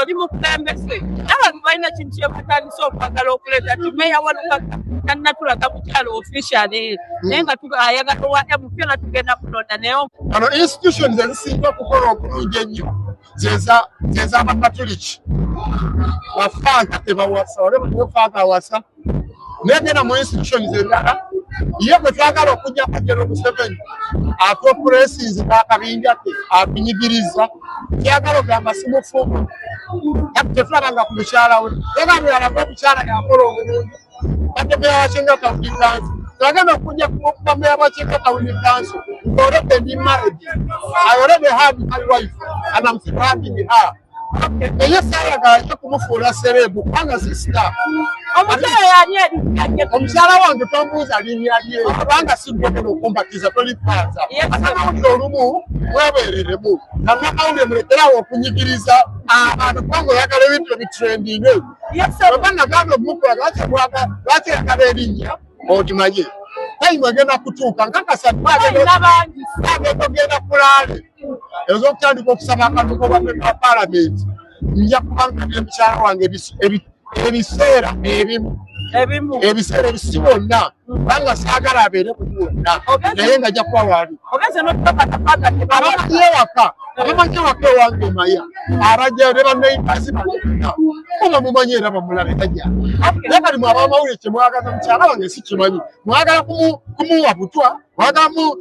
Oli mukulembeze, n'abantu balina kintu kyebatandise okwagala okuleeta nti meya wa Lubaga tannatulaga mukyalo officially, naye nga ayagala owa MP nga tugenda kulonda naye. Ano institutions ezisinga okukola obulungi ennyo zez'abakatuliki. Bafaata tebawasa, olwo faata awasa, naye genda mu institutions endala. Ye bwe twagala okujja General Museveni atuoppressinze n'akabinja ke, atunyigiriza. Kyagala ogamba simufumu, tetulabanga ku mukyala we. Yagambiralako omukyala yakola obulungi, badde meya wa Kyenga Town Council. Twagenda okujja kuba meya wa Kyenga Town Council already ndi married. I already have my wife and I'm still having her. Naye saayagala nnyo kumufuula celeb kubanga si star. Omukyala yani erinnya? Omukyala wange tombuuza linnya lye kubanga si gwogenda okumbatiza, tolipanza. Ate mawulire olumu mwebeereremu, namawulire mulekerawo okunyigiriza abantu kubanga oyagala ebintu ebitrendinge. Oba nagamba okumukola, lwaki oyagala erinnya? Otimanye time egenda kutuuka, nkakasa agenda ogenda kulaale ez'okutandika okusaba akalulu ka palamenti, nja kubanga ne mukyala wange ebiseera ebimu. Ebimu. Ebiseera ebisi bonna, kubanga saagala abeere buli wonna, naye nga ajja kuba waali. Ogenze n'okutokatapata. Abamanyi ewaka, abamanyi ewaka ewange maya abajja ne baneighbours bange bonna oba mumanyi era bamulabe tajja. Naye kati mwe abamawulire kyemwagaza mukyala wange si kimanyi, mwagala kumuwa butwa, mwagala mu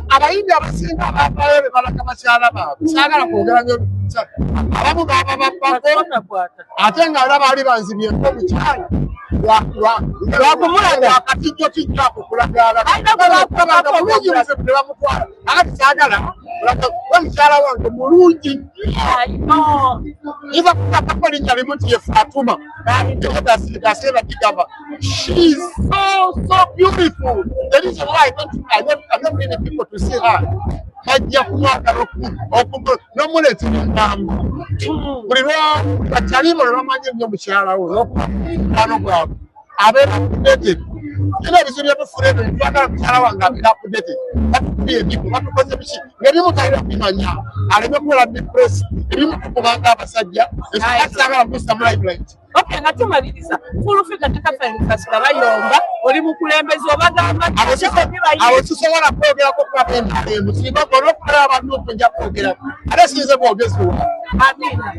abayimbi abasinga abavayo be balaga bakyala baabwe. Saagala kwogera nnyo, abamu baba babbako, ate nga era baali banzibyeko omukyala lwakumulaga. Akatijjo kijjo ako kulagala bulungi, muzibu ne bamutwala. Akati saagala we mukyala wange mulungi nnyo, kukatako linnya limu nti ye Fatuma Gasera Kigamba. She's so so beautiful. The reason why I don't need people to see her, bajja kumwagala n'omuleetera engambo buli lwakyalimu lwe bamanyi ennyo mukyala we n'okuba gwabwe abeera updated. Era ebizibu byebifuna ebyo, twagala mukyala wange abeera updated. Batukubye ebigo, batukoze biki, ngaebimu talina bimanya, aleme kubeera depressed. Ebimu tukubanga abasajja, esagala musa mu limelight. Okay, nga tumaliriza, Full Figure ne Catherine Kusasira bayomba, oli mukulembeze, obagamba? Abo sisobola kwogerako kuba benalemu singa olwokubeera abanuupu nja kwogerako, ate sinze bwogezi wa. Amina.